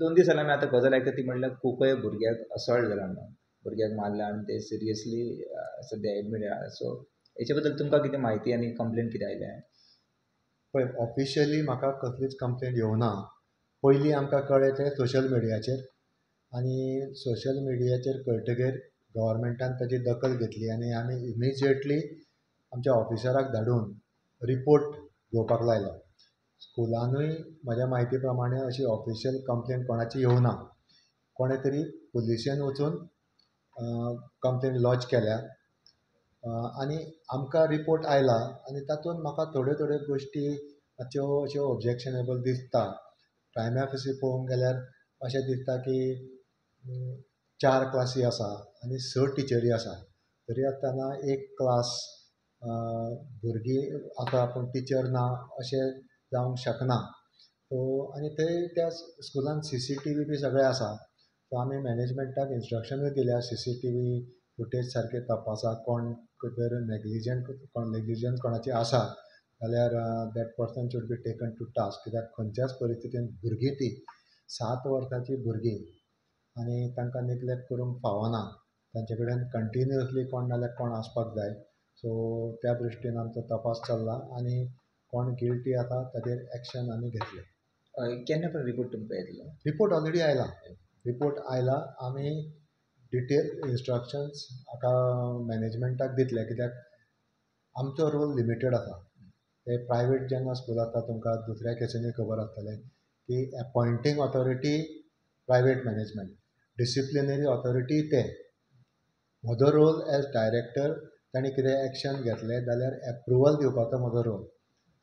2 दीस जाले आमी आतां गजाल आयकता ती म्हणल्यार कुंकळे भुरग्याक असॉल्ट जाला म्हणून, भुरग्याक मारला आनी ते सिरियसली सद्या एडमीट आहा. सो हेचे बद्दल तुमकां कितें म्हायती आनी कंप्लेन कितें आयल्या? पळय, ऑफिशियली म्हाका कसलीच कंप्लेन येवना. पयलीं आमकां कळ्ळें तें सोशल मिडियाचेर आनी सोशल मिडियाचेर कळटगीर गव्हर्मेंटान ताजी दखल घेतली आनी आमी इमिजिएटली आमच्या ऑफिसराक धाडून रिपोर्ट घेवपाक लायलो. स्कुलानूय म्हज्या म्हायती प्रमाणे अशी ऑफिशियल कंप्लेन कोणाची येवना. कोणें तरी पुलिशेन वचून कंप्लेन लॉज केल्या आनी आमकां रिपोर्ट आयला आनी तातूंत म्हाका थोड्यो थोड्यो गोश्टी मातश्यो अश्यो ऑब्जेक्शनेबल दिसता. प्रायमा फेसी पळोवंक गेल्यार अशें दिसता की चार क्लासी आसा आनी स टिचरी आसा, तरी आसतना एक क्लास भुरगीं आसा पूण टिचर ना अशें जावंक शकना. सो आनी थंय त्या स्कुलान सीसीटीवी बी सगळें आसा. सो आमी मॅनेजमेंटाक इन्स्ट्रक्शनूय दिल्या, सीसीटीवी फुटेज सारके तपासा, कोण जर नॅग्लिजंट कोण नॅग्लिजन्स कोणाची आसा जाल्यार that person should be taken to task. कित्याक खंयच्याच परिस्थितीन भुरगीं ती 7 वर्सांची भुरगीं आनी तांकां नेग्लेक्ट करूंक फावना. तांचे कडेन कंटिन्युअसली कोण ना जाल्यार कोण आसपाक जाय. सो त्या दृश्टीन आमचो तपास चल्ला आनी कोण गिल्टी आसा ताजेर एक्शन आमी घेतले. केन्ना पर्यंत रिपोर्ट तुमकां येतलो? रिपोर्ट ऑलरेडी आयला. रिपोर्ट आयला. आमी डिटेल इन्स्ट्रक्शन्स आतां मॅनेजमेंटाक दितले, कित्याक आमचो रोल लिमिटेड आसा. ते प्रायवेट जेन्ना स्कूल आसता, तुमकां दुसऱ्या केसींनी खबर आसतलें की appointing authority private management, disciplinary authority ते. म्हजो रोल एज डायरेक्टर, तांणी कितें एक्शन घेतलें जाल्यार एप्रुवल दिवपाचो म्हजो रोल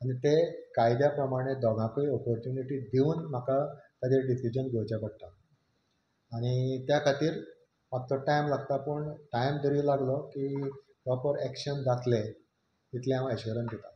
आनी ते कायद्या प्रमाणे दोगांकूय ऑपोर्चुनिटी दिवन म्हाका ताजेर डिसिजन घेवचें पडटा आनी त्या खातीर मातसो टायम लागता. पूण टायम जरी लागलो की प्रॉपर एक्शन जातलें इतलें हांव एश्योरन्स दितां.